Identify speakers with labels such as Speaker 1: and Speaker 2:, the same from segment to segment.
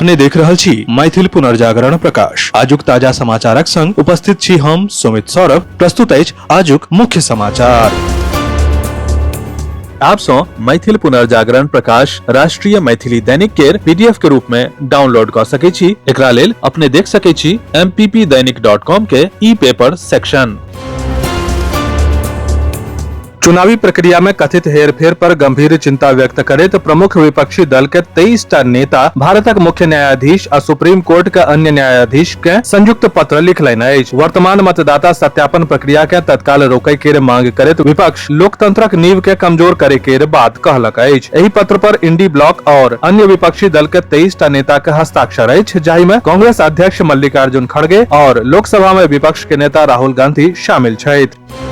Speaker 1: अपने देख रहल छी मैथिल पुनर्जागरण प्रकाश। आजुक ताजा समाचारक संग उपस्थित छी हम सुमित सौरभ। प्रस्तुत अछि आजुक मुख्य समाचार। आप सौ मैथिल पुनर्जागरण प्रकाश राष्ट्रीय मैथिली दैनिक केर पीडीएफ के रूप में डाउनलोड क सकै छी। एकरा लेल अपने देख सकै छी mppdainik.com के ई पेपर सेक्शन। चुनावी प्रक्रिया में कथित हेरफेर पर गंभीर चिंता व्यक्त करैत प्रमुख विपक्षी दल के 23 टा नेता भारतक मुख्य न्यायाधीश आ सुप्रीम कोर्ट के अन्य न्यायाधीश के संयुक्त पत्र लिखलनि अछि। वर्तमान मतदाता सत्यापन प्रक्रिया के तत्काल रोकय केर मांग करैत विपक्ष लोकतंत्रक नींव के कमजोर करे केर बात कहलक अछि। एहि पत्र पर इंडी ब्लॉक और अन्य विपक्षी दल के 23 टा नेता के हस्ताक्षर अछि, जाहि में कांग्रेस अध्यक्ष मल्लिकार्जुन खड़गे और लोकसभा में विपक्ष के नेता राहुल गांधी शामिल छथि।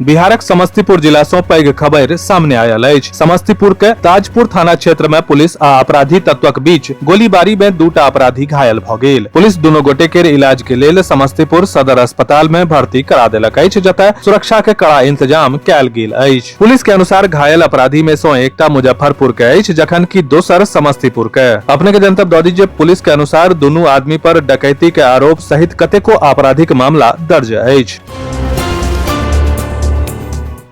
Speaker 1: बिहारक समस्तीपुर जिला सं पैघ खबर सामने आयल अछि। समस्तीपुर के ताजपुर थाना क्षेत्र में पुलिस आ अपराधी तत्वक बीच गोलीबारी में दूटा अपराधी घायल भ गेल। पुलिस दुनू गोटे के इलाज के लेल समस्तीपुर सदर अस्पताल में भर्ती करा देलक अछि, जतय सुरक्षा के कड़ा इंतजाम कयल गेल अछि। पुलिस के अनुसार घायल अपराधी में सं एकटा मुजफ्फरपुर के अछि, जखन कि दोसर समस्तीपुर के। अपने के जनतब दऽ दी जे पुलिस के अनुसार दुनू आदमी पर डकैती के आरोप सहित कतेको आपराधिक मामला दर्ज अछि।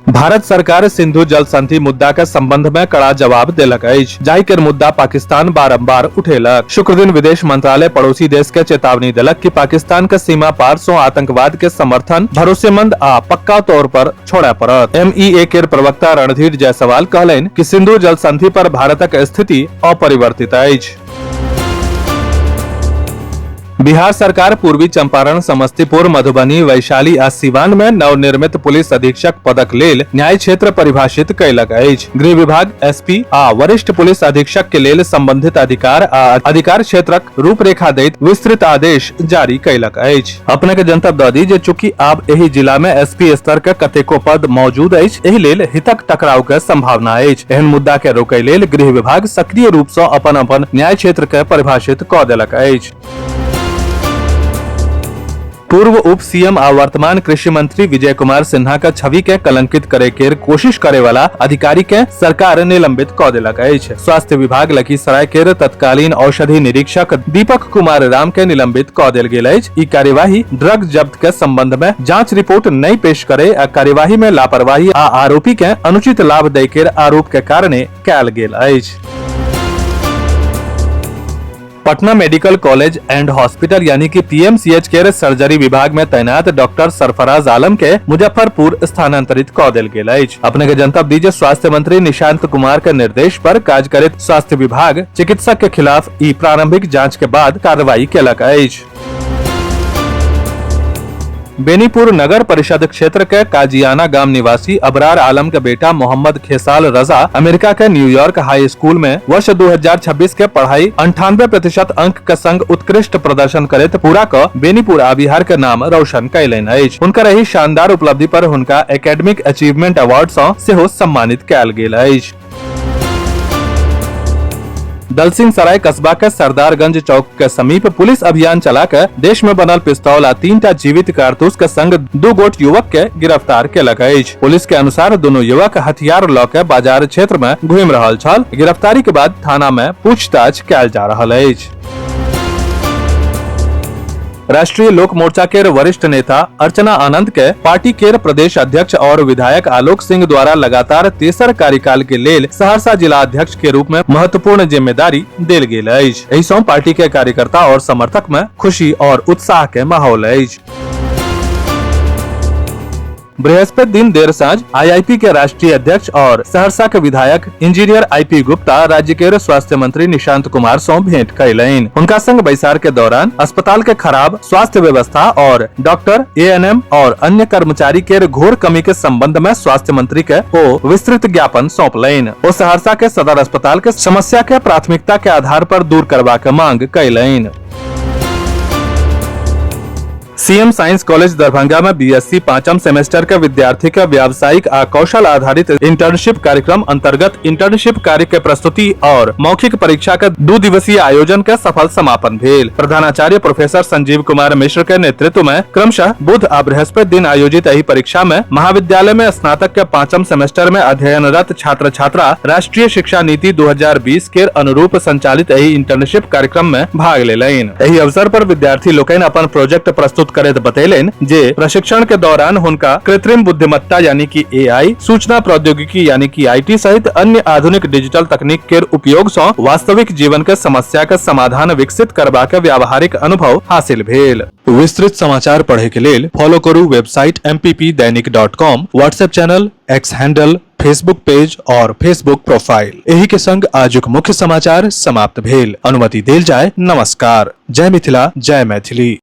Speaker 1: भारत सरकार सिंधु जल संधि मुद्दा के संबंध में कड़ा जवाब देलक अछि, जाहि के मुद्दा पाकिस्तान बारंबार उठेलक। शुक्र दिन विदेश मंत्रालय पड़ोसी देश के चेतावनी देलक कि पाकिस्तान के सीमा पार सं आतंकवाद के समर्थन भरोसेमंद आ पक्का तौर पर छोड़य पड़त। एमईए केर प्रवक्ता रणधीर जायसवाल कहलनि कि सिंधु जल संधि पर भारतक स्थिति अपरिवर्तित अछि। बिहार सरकार पूर्वी चंपारण, समस्तीपुर, मधुबनी, वैशाली आ सिवान में नवनिर्मित पुलिस अधीक्षक पदक लेल न्याय क्षेत्र परिभाषित कयलक अछि। गृह विभाग एसपी आ वरिष्ठ पुलिस अधीक्षक के लेल संबंधित अधिकार आ अधिकार क्षेत्रक रूपरेखा दैत विस्तृत आदेश जारी कयलक अछि। अपने के जनतब दऽ दी जे चूंकि आब एहि जिला में एसपी स्तर के कतेको पद मौजूद अछि, एहि लेल हितक टकराव के संभावना अछि। एहन मुद्दा के रोकय लेल गृह विभाग सक्रिय रूप सं अपन अपन न्याय क्षेत्र के परिभाषित कऽ देलक अछि। पूर्व उप सीएम आ वर्तमान कृषि मंत्री विजय कुमार सिन्हा के छवि के कलंकित करे के कोशिश करे वाला अधिकारी के सरकार निलंबित क देलक अछि। स्वास्थ्य विभाग लखीसराय के तत्कालीन औषधि निरीक्षक दीपक कुमार राम के निलंबित क देल गेल अछि। ई कार्यवाही ड्रग जब्त के संबंध में जांच रिपोर्ट नहीं पेश करे आ कार्यवाही में लापरवाही आ आरोपी के अनुचित लाभ दै के आरोप के कारणे कयल गेल अछि। Patna medical college and hospital यानी कि पीएमसीएच के सर्जरी विभाग में तैनात डॉक्टर सरफराज आलम के मुजफ्फरपुर स्थानांतरित क देल गेल अछि। अपने के जनतब दी जे स्वास्थ्य मंत्री निशांत कुमार के निर्देश पर काज करैत स्वास्थ्य विभाग चिकित्सक के खिलाफ ई प्रारंभिक जांच के बाद कार्रवाई केलक अछि। बेनीपुर नगर परिषद क्षेत्र के काजियाना गांव निवासी अबरार आलम के बेटा मोहम्मद खेसाल रजा अमेरिका के न्यूयॉर्क हाई स्कूल में वर्ष 2026 के पढ़ाई 98% अंक के संग उत्कृष्ट प्रदर्शन करैत पूरा क बेनीपुर आ बिहार के नाम रोशन कयलनि अछि। हुनकर एहि शानदार उपलब्धि पर हुनका एकेडमिक अचीवमेंट अवार्ड सँ सेहो सम्मानित कयल गेल अछि। दलसिंह सराय कस्बा के सरदारगंज चौक के समीप पुलिस अभियान चला के देश में बनल पिस्तौल आ 3टा जीवित कारतूस के संग 2 गोट युवक के गिरफ्तार केलक अछि। पुलिस के अनुसार दोनों युवक हथियार ल के बाजार क्षेत्र में घूमि रहल छल। गिरफ्तारी के बाद थाना में पूछताछ कयल जा रहल अछि। राष्ट्रीय लोक मोर्चा के वरिष्ठ नेता अर्चना आनंद के पार्टी के प्रदेश अध्यक्ष और विधायक आलोक सिंह द्वारा लगातार तेसर कार्यकाल के लेल सहरसा जिला अध्यक्ष के रूप में महत्वपूर्ण जिम्मेदारी देल गेल अछि। एहि सं पार्टी के कार्यकर्ता और समर्थक में खुशी और उत्साह के माहौल अछि। बृहस्पति दिन देर साँझ आईआईपी के राष्ट्रीय अध्यक्ष और सहरसा के विधायक इंजीनियर आईपी गुप्ता राज्य के स्वास्थ्य मंत्री निशांत कुमार सौ भेंट कैलनि। हुनका संग बैसार के दौरान अस्पताल के खराब स्वास्थ्य व्यवस्था और डॉक्टर, एएनएम और अन्य कर्मचारी के घोर कमी के संबंध में स्वास्थ्य मंत्री के ओ विस्तृत ज्ञापन सौंपलनि। ओ सहरसा के सदर अस्पताल के समस्या के प्राथमिकता के आधार पर दूर करबा के मांग कैलनि। सीएम साइंस कॉलेज दरभंगा में बीएससी पांचम सेमेस्टर के विद्यार्थी के व्यावसायिक आ कौशल आधारित इंटर्नशिप कार्यक्रम अंतर्गत इंटर्नशिप कार्य के प्रस्तुति और मौखिक परीक्षा के 2 दिवसीय आयोजन के सफल समापन भेल। प्रधानाचार्य प्रोफेसर संजीव कुमार मिश्र के नेतृत्व में क्रमशः बुध आ बृहस्पति दिन आयोजित एहि परीक्षा में महाविद्यालय में स्नातक के पांचम सेमेस्टर में अध्ययनरत छात्र छात्रा राष्ट्रीय शिक्षा नीति 2020 के अनुरूप संचालित एहि इंटर्नशिप कार्यक्रम में भाग लेलनि। एहि अवसर पर विद्यार्थी लोकनि अपन प्रोजेक्ट प्रस्तुत करैत बतेलनि जे प्रशिक्षण के दौरान हुनका कृत्रिम बुद्धिमत्ता यानी कि एआई, सूचना प्रौद्योगिकी यानी कि IT सहित अन्य आधुनिक डिजिटल तकनीक के उपयोग सँ वास्तविक जीवन के समस्या के समाधान विकसित करबा के व्यावहारिक अनुभव हासिल भेल। विस्तृत समाचार पढ़े के लेल फॉलो करू website mppdainik.com, WhatsApp channel, X handle, Facebook page और फेसबुक प्रोफाइल। एही के संग आजुक मुख्य समाचार समाप्त भेल। अनुमति देल जाय। नमस्कार। जय मिथिला, जय मैथिली।